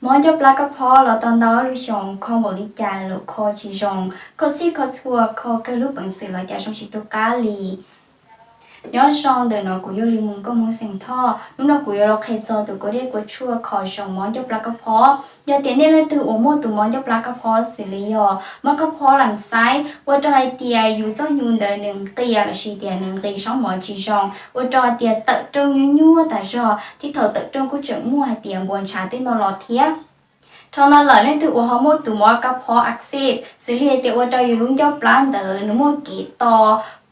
Mob ncauj plab kab phob los tau ntau lub xyoos, kho npaum li cas los kho tsis zoo, kho txhij kho txhua, kho kawg lub peev xwm los cas zoo tsis tu qab li. Nyob zoo, ntawm no kuv yog Lis Mus nkauj Hmoob xeem Thoj. Hnub no kuv yuav los qhia txog tus kua dej kua tshuaj kho zoo mob ncauj plab kab phob. Yog tias nej leej twg uas muaj tus mob ncauj plab kab phob xws li yog mob kab phob lam xaib, ua rau hais tias yus txoj nyu ntawd nws nqia lossis tias nws nqis zaub mov tsis zoo, ua rau hais tias tawm rooj nyuaj nyuaj tas zog, thiab thaum tawm rooj kuj tseem muaj hais tias npua ntshav tej no los thiab. Dhau no lawm, leej twg uas ho muaj tus mob kab phob a xej, xws li hais tias ua rau yus lub ncauj plab ntawd nws muaj kev to,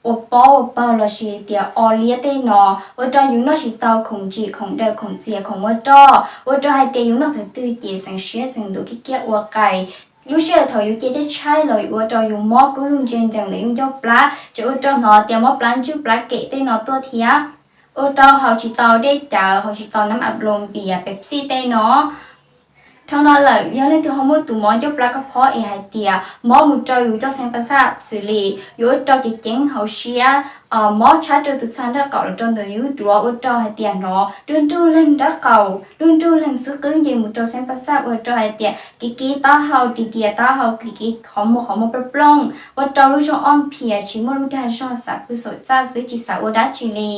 ua pob ua pawg lossis tias o liab tej no, ua rau yus noj tsis tau, khoom ntsim, khoom daws, khoom txias, khoom muaj roj, ua rau hais tias yus noj thaum twg ces xeev siab xeev ntuv, kiv kiag ua qais. Lub sij hawm thaum yus cia tshaib tshaib los ua rau yus mob kub lug ntsia ncees ntawm yus ncauj plab, tseem ua rau hnov tias mob plab ntswj plab kem tej no tuaj thiab. Ua rau haus tsis tau dej cawv, haus tsis tau nab a ploos, pias, Pepsi tej no. Dhau no lawm, yog leej twg ho muaj tus mob ncauj plab kab phob es hais tias mob mus rau yus coj xeeb pas xaj, xws li yuav ua rau kev ceeb hauv siab, mob tshab rau tus txha nraub qaum los rau ntawm yus duav, ua rau hais tias hnov nruj nruj leeg nraub qaum, nruj nruj leeg xub qwb nce mus rau xeeb pas xaj, ua rau hais tias kev kiv taub hau, ris dias taub hau, kev kiv qhov muag, qhov muag plooj plooj, ua rau lub zog ob phias, tsis muaj lub dag zog, xav pw saum txaj xwb tsis xav ua dab tsi li.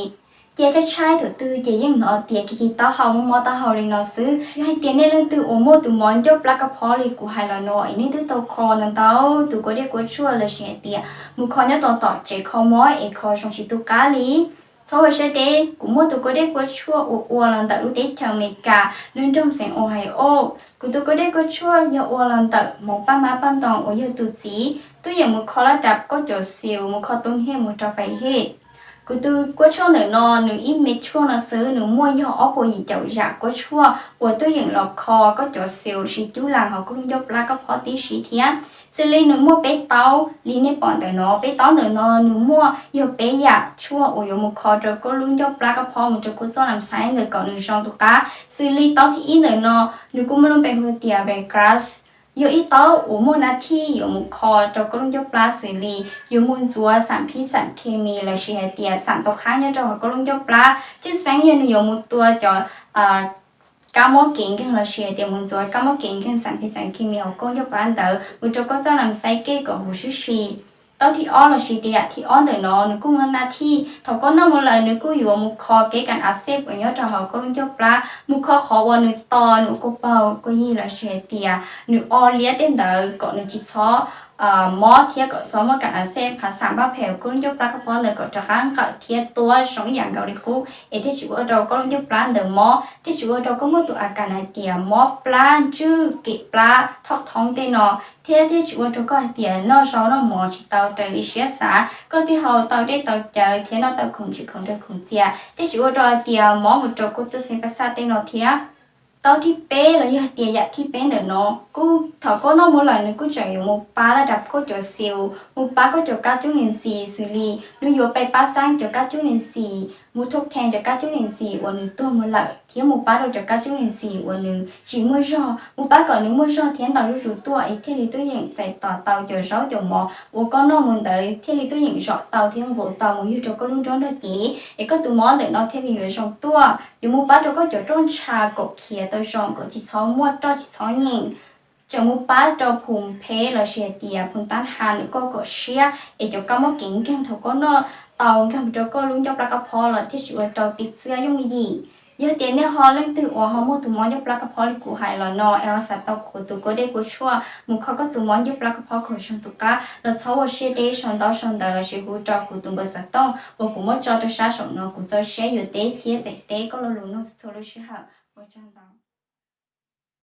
Cia tshaib tshaib thaum twg ces yeej hnov tias kev kiv taub hau, muaj mob taub hau li no xwb. Yog hais tias nej leej twg uas muaj tus mob ncauj plab kab phob li kuv hais los no es nej twb tau kho ntau ntau tus kua dej kua tshuaj lossis hais tias mus kho nyob tom tom tsev kho mob es kho zoo tsis tu qab li, txhob ua siab deb. Kuv muaj tus kua dej kua tshuaj uas ua los ntawm lub teb chaws Amelikas, lub nroog xeev Ohio. Kuv tus kua dej kua tshuaj yog ua los ntawm hmoov paj mab paj ntoos uas yog tus txiv twb yeem mus kho laj dab koj cov xis, mus kho tub hej mus rau pais hej. Kuv tus kua tshuaj ntawm no nws ib me tshuaj no xwb nws muaj yog ob puas yim caum yam kua tshuaj uas twb yeem los kho koj cov xis lossis cub las hauv koj lub ncauj plab kab phob tib si thiab. Xws li nws muaj peb taub li nej pom ntawm no, peb taub ntawm no nws muaj yog peb yam tshuaj uas yuav mus kho rau koj lub ncauj plab kab phob mus rau koj txoj lam xaiv ntawm kom nws zoo tus qab. Xws li taub thib ib ntawm no, nws kuj muaj lub npe hu tias Vegras, yog ib taub uas muaj nab thij yuav mus kho rau koj lub ncauj plab, xws li yuav mus ntxuav xam phib xam khes mis lossis hais tias xam tau qhab nyob rau hauv koj lub ncauj plab. Tshwj xeeb yog nws yuav mus tua cov kab mob kev nkeeg lossis hais tias mus ntxuav kab mob kev nkeeg xam phib xam khes mis hauv koj ncauj plab ntawd mus rau koj txoj lam xaiv kej kom huv sib si. Taub thib ob lossis tias yam thib ob ntawm no nws kuj muaj nab thij, thaum koj noj mus lawm nws kuj yuav mus kho kev kas a xej uas nyob rau hauv koj lub ncauj plab, mus kho qhov uas nws to, nws ua kua paug kua yig lossis hais tias nws o liab tej ntawd kom nws tsis txhob mob thiab kom txhob muaj kas a xej, phas xam npaj phem koj lub ncauj plab kab phob ntawd kom rov qab nqawm thiab tuab zoo ib yam nkaus li qub es thiaj tsis ua rau koj lub ncauj plab ntawd mob, thiaj tsis ua rau koj muaj tus a kas hais tias mob plab ntswj kem plab thoj thoob tej no, thiab thiaj tsis ua rau koj hais tias noj zaub noj mov tsis tau raws li siab xav, koj thiaj haus tau dej tau cawv thiab noj tau khoom ntsim khoom daws khoom txias, thiaj tsis ua rau hais tias mob mus rau koj txoj xeeb pas xaj tej no thiab. Taub thib peb los yog hais tias yam thib peb ntawm no, kuj thaum koj noj mus lawm nws kuj tseem yuav mus pab laj dab koj cov xis, mus pab koj cov kab cub lees xis, xws li nws yuav pab xeeb cov kab cub lees xis, mus thauj theej cov kab cub lees xis uas nws tuag mus lawm thiab mus pab rau cov kab cub lees xis uas nws tsis muaj zog, mus pab kom nws muaj zog thiab ntau zuj zus tuaj es thiaj li tuaj yeem txais tos tau cov zaub cov mov uas koj noj mus ntawd thiaj li tuaj yeem zom tau thiab nqus tau mus yug rau koj lub nruab nrog cev es koj tus mob ntawm no thiaj li yuav zoo tuaj. Yuav mus pab rau koj cov roj ntsha kom khiav tau zoo kom tsis txhob muaj roj tsis txhob nyeem. Tseem mus pab rau phum phem lossis hais tias phum tab ha ntawm koj kom siab es cov kab mob kev nkeeg thaum koj noj tau nkeeg rau koj lub ncauj plab kab phob los thiaj tsis ua rau ti txiab yooj yim. Yog tias nej ho leej twg uas ho muaj tus mob ncauj plab kab phob li kuv hais los no es ho xav tau kuv tus kua dej kua tshuaj mus kho koj tus mob ncauj plab kab phob kom zoo tus qab los txhob ua siab deb, sau ntaub sau ntawv lossis hu rau kuv tus npawb xov tooj uas kuv muab tso rau sab saum no, kuv txaus siab yuav teb thiab txais teb koj lo lus nug txhua lub sij hawm. Ua tsaug ntau.